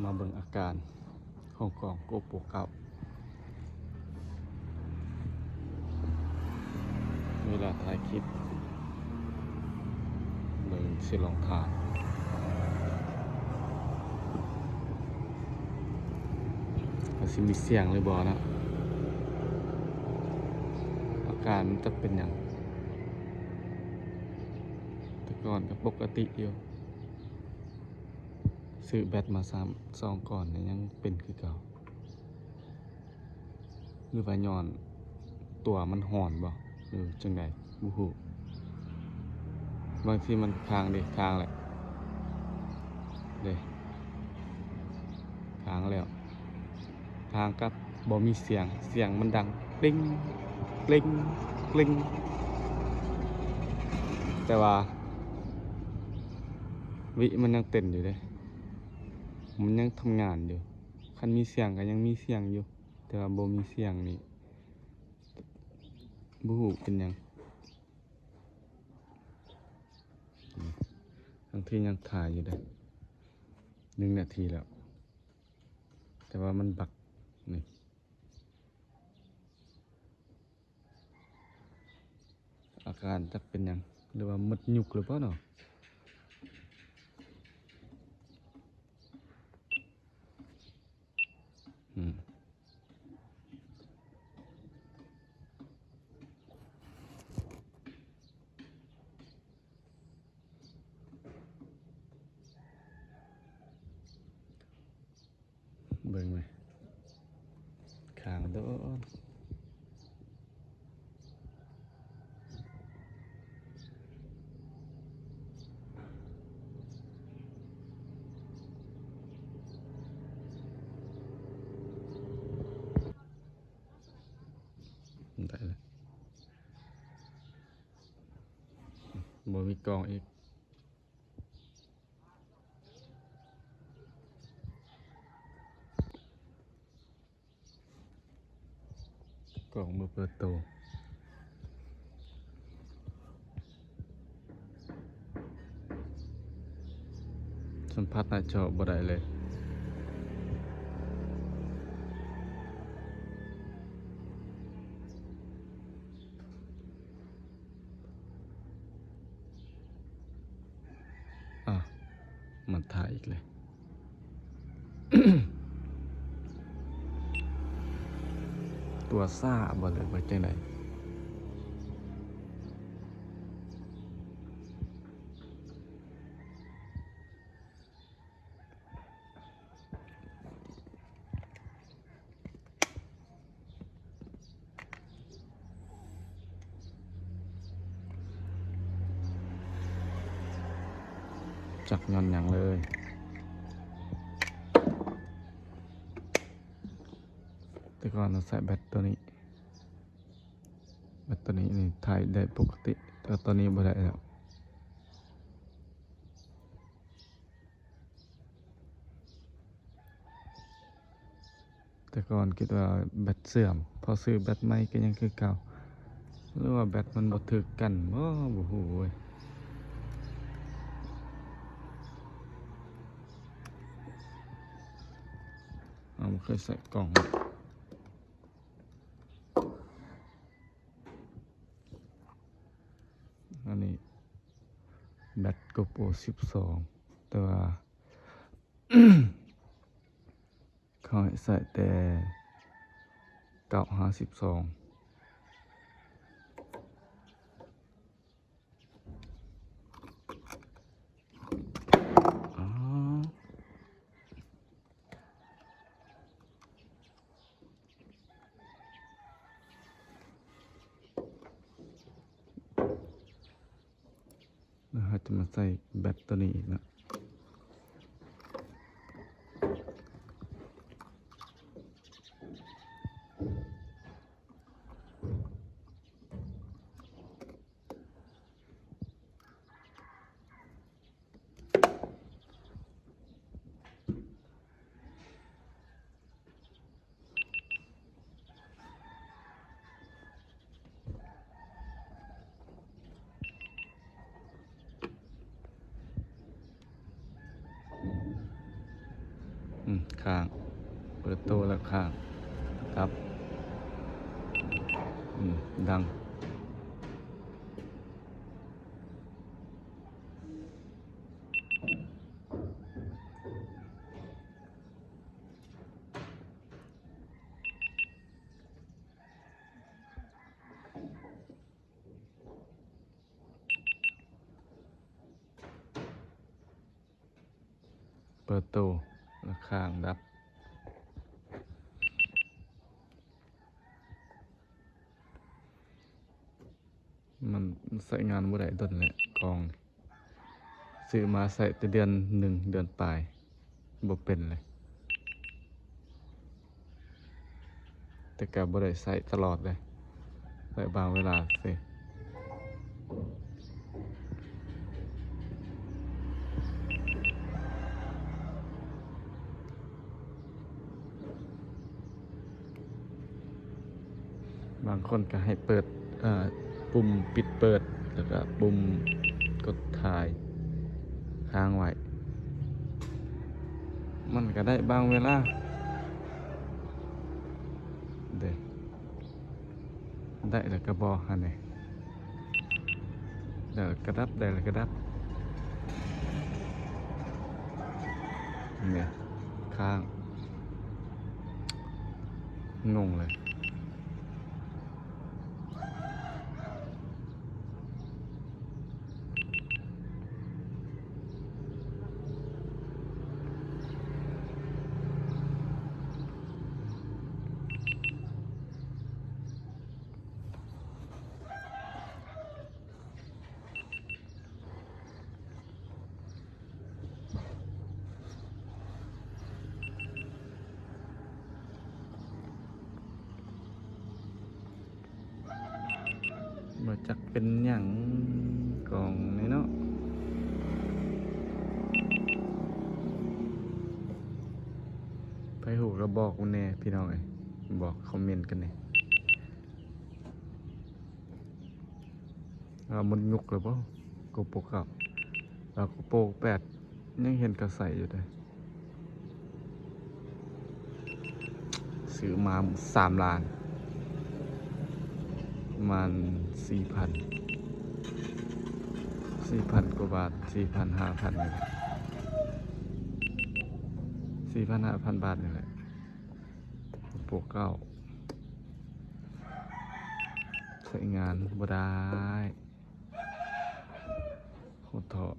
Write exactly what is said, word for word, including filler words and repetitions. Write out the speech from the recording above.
มาเบิ่งอาการของกล้อง GoPro เก้า เวลาถ่ายคลิป เบิ่งสิลองถ่าย ก็สิมีเสียงหรือบ่เนาะ อาการมันจะเป็นหยัง แต่ก่อนก็ปกติอยู่ ซื้อแบตมาซ้ำ สองก้อนนี่ยังเป็นคือเก่า หรือว่าย้อนตัวมันฮ้อนบ่ หรือจั่งใด บ่ฮู้ บางทีมันค้างเด้ ค้างแหละ เด้ ค้างแล้ว ค้างกับบ่มีเสียง เสียงมันดัง กริ๊ง กริ๊ง กริ๊ง แต่ว่า วิมันยังเต้นอยู่เด้ มันยังทำงานอยู่ คันมีเสียงก็ยังมีเสียงอยู่ แต่ว่าบ่มีเสียงนี่ บ่ฮู้เป็นหยัง ทั้งที่ยังถ่ายอยู่เด้ หนึ่งนาทีแล้ว แต่ว่ามันบั๊กนี่ อาการจักเป็นหยัง หรือว่าหมดยุคหรือเปล่าเนาะ อืม เบิ่งไหม ค้างโดน ได้เลย บ่มีกล้องอีก กล้องบ่เปิดโต สัมผัสหน้าจอบ่ได้เลย อ่ะ มันถ่ายอีกเลย ตัวซ่าบ่เลยว่าจังได จักย้อนหยังเลย แต่ก่อนเราใส่แบตตัวนี้ แบตตัวนี้นี่ถ่ายได้ปกติ แต่ตอนนี้บ่ได้แล้ว แต่ก่อนคิดว่าแบตเสื่อม พอซื้อแบตใหม่ก็ยังคือเก่า หรือว่าแบตมันบ่ถืกกันบ่ บ่ฮู้เว้ย เอาบ่เคยใส่กล่อง อันนี้แบต GoPro สิบสอง แต่ว่า เขาให้ใส่แต่ เก้าหาสิบสอง อ๋อ แล้วเราจะมาใส่แบตตัวนี้อีกนะ เ อืม ค้าง เปิดโตแล้วค้าง ดับ อืม ดัง เปิดโตแล้วค้างดับ มันใช้งานบ่ได้ดนแหละกล่อง ซื้อมาใช้แต่เดือนหนึ่งเดือนปลาย บ่เป็นเลย แต่ก็บ่ได้ใช้ตลอดเลย ใช้บางเวลาซื่อ บางคนก็ให้เปิด เอ่อ ปุ่มปิดเปิด แล้วก็ปุ่มกดถ่ายค้างไว้ มันก็ได้บางเวลา เด้ ได้แล้วก็บอกหั่นเด้ ได้แล้วก็ดับ ได้แล้วก็ดับ เนี่ย ค้าง งงเลย บ่จักเป็นหยังกล่องนี่เนาะ ไผฮู้ก็บอกกูแหน่พี่น้องเอ้ย บอกคอมเมนต์กันแหน่ อ่า มันยุกเลยบ่ โกโปรเก้า แล้วโกโปรแปด ยังเห็นเขาใส่อยู่เด้ ซื้อมาสามล้าน ประมาณสี่พัน สี่พันกว่าบาท สี่พัน ห้าพัน นี่แหละ สี่พัน ห้าพัน บาทนี่แหละ โกโปรเก้า ใช้งานบ่ได้ โคตรเถาะ